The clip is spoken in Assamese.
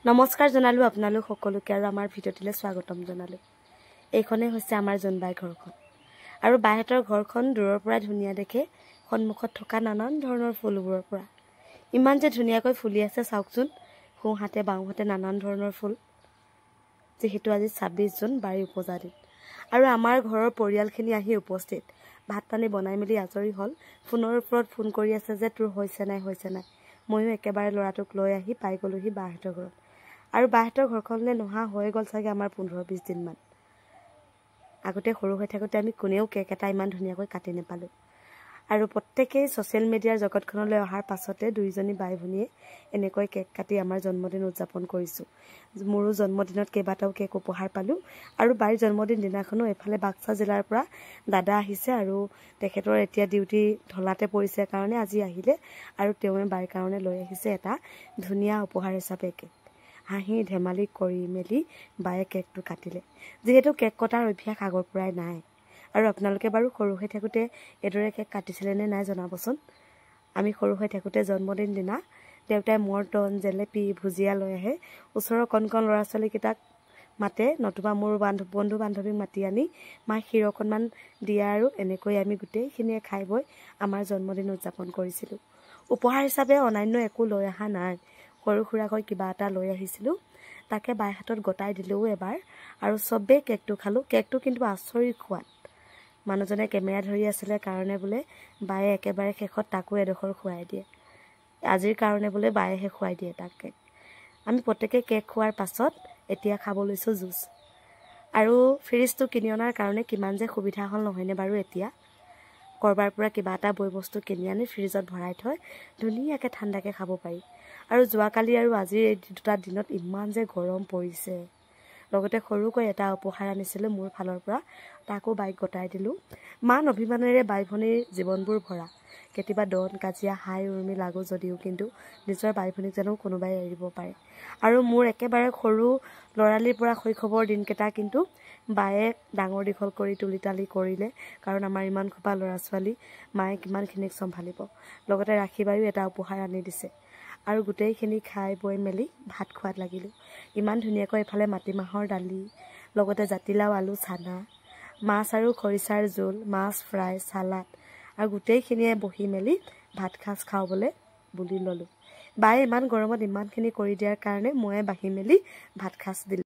নমস্কাৰ জনালোঁ আপোনালোক সকলোকে আৰু আমাৰ ভিডিঅ'টিলৈ স্বাগতম জনালোঁ। এইখনেই হৈছে আমাৰ জোনবাই ঘৰখন আৰু বাইহঁতৰ ঘৰখন দূৰৰ পৰা ধুনীয়া দেখে, সন্মুখত থকা নানান ধৰণৰ ফুলবোৰৰ পৰা ইমান যে ধুনীয়াকৈ ফুলি আছে চাওকচোন, সোঁহাতে বাওঁহাতে নানান ধৰণৰ ফুল। যিহেতু আজি 26 জুন বাৰী উপজা দিন আৰু আমাৰ ঘৰৰ পৰিয়ালখিনি আহি উপস্থিত, ভাত পানী বনাই মেলি আজৰি হ'ল। ফোনৰ ওপৰত ফোন কৰি আছে যে তোৰ হৈছে নাই হৈছে নাই। ময়ো একেবাৰে ল'ৰাটোক লৈ আহি পাই গ'লোহি বাহঁতৰ ঘৰত। আৰু বাহঁতৰ ঘৰখনলৈ নহা হৈ গ'ল চাগে আমাৰ 15-20 দিনমান। আগতে সৰু হৈ থাকোঁতে আমি কোনেও কেক এটা ইমান ধুনীয়াকৈ কাটি নাপালোঁ। আৰু প্ৰত্যেকেই ছ'চিয়েল মিডিয়াৰ জগতখনলৈ অহাৰ পাছতে দুইজনী বাই ভনীয়ে এনেকৈ কেক কাটি আমাৰ জন্মদিন উদযাপন কৰিছোঁ। মোৰো জন্মদিনত কেইবাটাও কেক উপহাৰ পালোঁ আৰু বাইৰ জন্মদিন দিনাখনো এইফালে বাক্সা জিলাৰ পৰা দাদা আহিছে আৰু তেখেতৰ এতিয়া ডিউটি ঢলাতে পৰিছে কাৰণে আজি আহিলে আৰু তেওঁৱে বাইৰ কাৰণে লৈ আহিছে এটা ধুনীয়া উপহাৰ হিচাপে কেক। হাঁহি ধেমালি কৰি মেলি বায়ে কেকটো কাটিলে। যিহেতু কেক কটাৰ অভ্যাস আগৰ পৰাই নাই। আৰু আপোনালোকে বাৰু সৰু হৈ থাকোঁতে এইদৰে কেক কাটিছিলে নে নাই জনাবচোন। আমি সৰু হৈ থাকোঁতে জন্মদিন দিনা দেউতাই মৰ্টন, জেলেপি, ভুজিয়া লৈ আহে, ওচৰৰ কণ কণ ল'ৰা ছোৱালীকেইটাক মাতে, নতুবা মোৰ বন্ধু বান্ধৱীক মাতি আনি মাক ক্ষীৰ অকণমান দিয়ে আৰু এনেকৈ আমি গোটেইখিনিয়ে খাই বৈ আমাৰ জন্মদিন উদযাপন কৰিছিলোঁ। উপহাৰ হিচাপে অন্যান্য একো লৈ অহা নাই, সৰু সুৰাকৈ কিবা এটা লৈ আহিছিলোঁ, তাকে বাই হাতত গতাই দিলেও এবাৰ আৰু চবেই কেকটো খালোঁ। কেকটো কিন্তু আচৰিত সোৱাদ। মানুহজনে কেমেৰা ধৰি আছিলে কাৰণে বোলে বায়ে একেবাৰে শেষত তাকো এডোখৰ খুৱাই দিয়ে, আজিৰ কাৰণে বোলে বায়েহে খুৱাই দিয়ে তাক কেক। আমি প্ৰত্যেকে কেক খোৱাৰ পাছত এতিয়া খাব লৈছোঁ জুচ। আৰু ফ্ৰিজটো কিনি অনাৰ কাৰণে কিমান যে সুবিধা হ'ল নহয়নে বাৰু। এতিয়া ক'ৰবাৰ পৰা কিবা এটা বয় বস্তু কিনি আনি ফ্ৰিজত ভৰাই থৈ ধুনীয়াকৈ ঠাণ্ডাকৈ খাব পাৰি। আৰু যোৱাকালি আৰু আজিৰ এই দুটা দিনত ইমান যে গৰম পৰিছে। লগতে সৰুকৈ এটা উপহাৰ আনিছিলোঁ মোৰ ফালৰ পৰা, তাকো বাইক গতাই দিলোঁ। মান অভিমানেৰে বাই ভনীৰ জীৱনবোৰ ভৰা, কেতিয়াবা দন কাজিয়া হাই উৰুমি লাগো যদিও কিন্তু নিজৰ বাই ভনীক জানো কোনোবাই এৰিব পাৰে। আৰু মোৰ একেবাৰে সৰু ল'ৰালিৰ পৰা শৈশৱৰ দিনকেইটা কিন্তু বায়ে ডাঙৰ দীঘল কৰি তুলি তালি কৰিলে, কাৰণ আমাৰ ইমান সোপা ল'ৰা ছোৱালী মায়ে কিমানখিনিক চম্ভালিব। লগতে ৰাখী বায়ো এটা উপহাৰ আনি দিছে। আৰু গোটেইখিনি খাই বৈ মেলি ভাত খোৱাত লাগিলোঁ। ইমান ধুনীয়াকৈ এইফালে মাটিমাহৰ দালি, লগতে জাতিলাও আলু চানা, মাছ আৰু খৰিচাৰ জোল, মাছ ফ্ৰাই, চালাড আৰু গোটেইখিনিয়ে বহি মেলি ভাত সাজ খাবলৈ বুলি ল'লোঁ। বায়ে ইমান গৰমত ইমানখিনি কৰি দিয়াৰ কাৰণে ময়ে বাঢ়ি মেলি ভাত সাজ দিলোঁ।